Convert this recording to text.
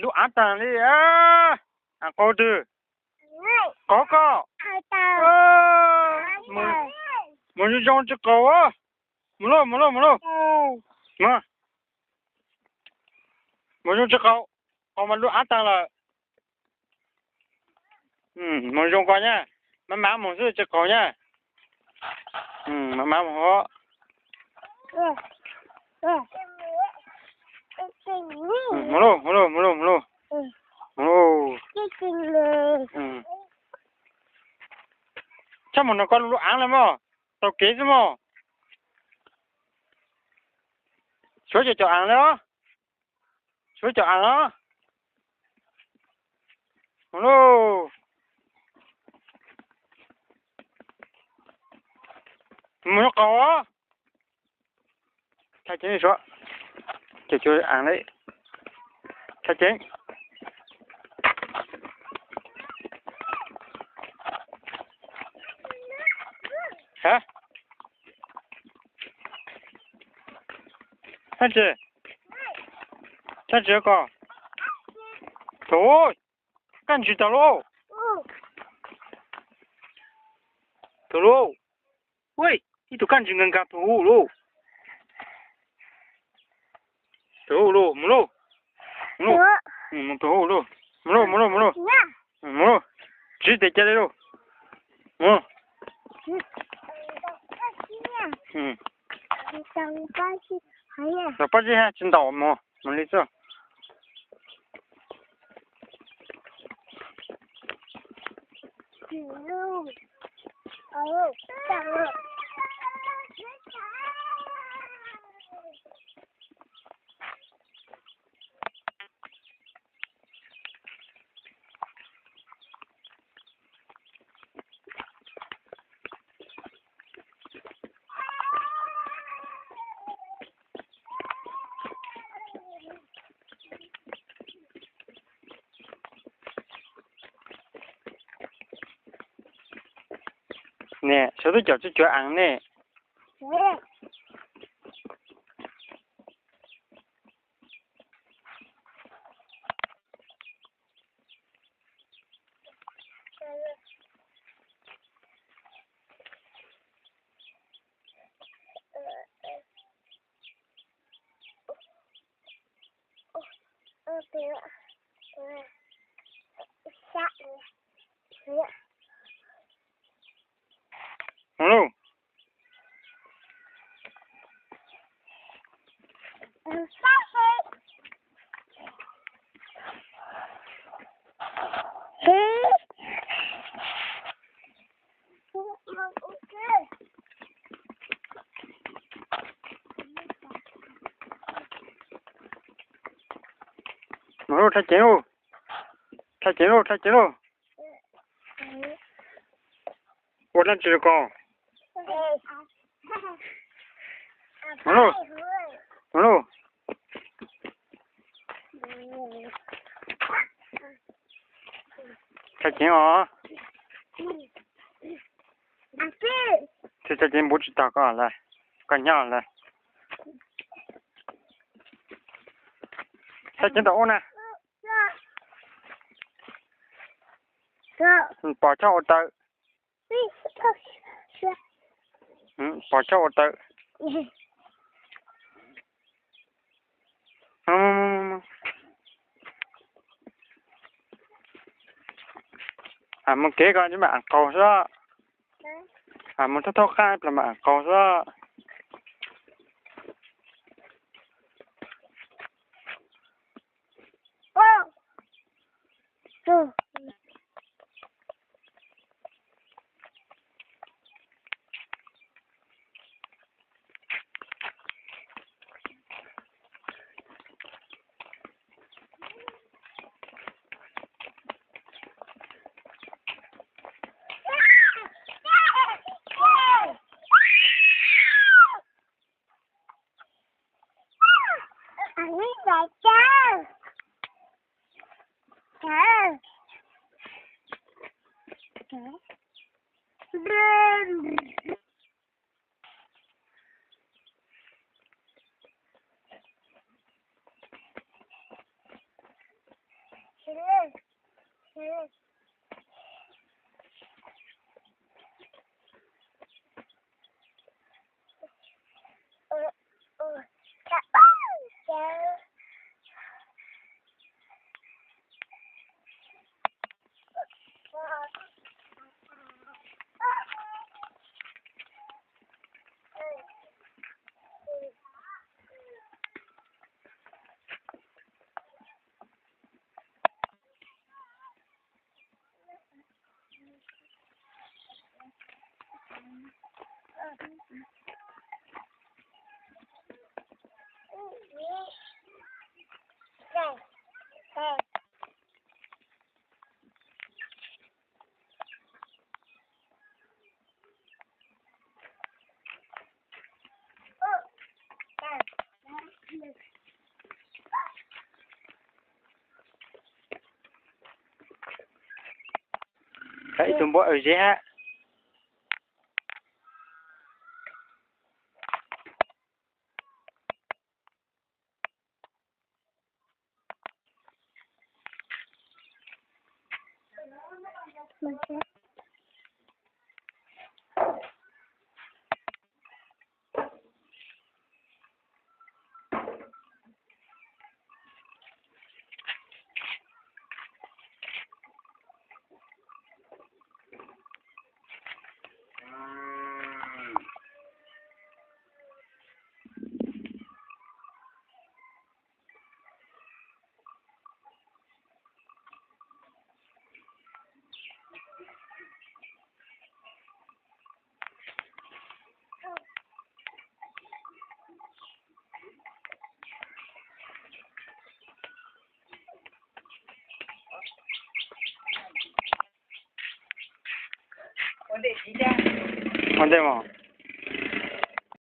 Av taag li, qaug twg? Qaug koj. Mus zoo zoo tsi qaug. Mus lauj, mus lauj, mus lauj. Mus zoo tsi qaug, qaug mas lub av taag lawm. Mus zoo koj nyab, maj mam mus xwb tsi qaug nyab. Maj mam mus os. Mus lauj, mus lauj, mus lauj, mus lauj. Mus lauj. Txhob mus nrug koj lub av le mog, taug kev xwb mog. Suav cov cov aav le os. Suav cov aav os. Mus lauj. Mus zoo qaug os. Thaij ceev suav. Ces cuag aav le. Thaij ceev. Ha, thaij tsi, thaij tsi koj. Thaum, kaj ntsis tau lauj. Thaum lauj. Ua, ib tug kaj ntsis nkag nkag thaum lauj. Thaum lauj, mus lauj. Mus lauj, mus lauj, mus lauj, mus lauj. Tsiv tes ca le lauj. Mus. Los pab zib hab tsi ntaus mus, mus li xwb. Ne, sawv daws cov tsi cuav aav ne. Mus lauj. Mus lauj, thaij ceev lauj. Thaij ceev lauj, thaij ceev lauj. Ua dlaab tsi rau koj? Mus lauj, mus lauj. Thaij ceev os. Thaij ceev npaum tsi tau koj lawm, koj nyob lawm. Thaij ceev tau ub na. Pom choj ua taw. Pom choj ua taw. Mus kev ko mam qaug xwb. Mus thoob thoob qab plas mam qaug xwb. Ib tug npua aws zeb hab. Ua ntej mog.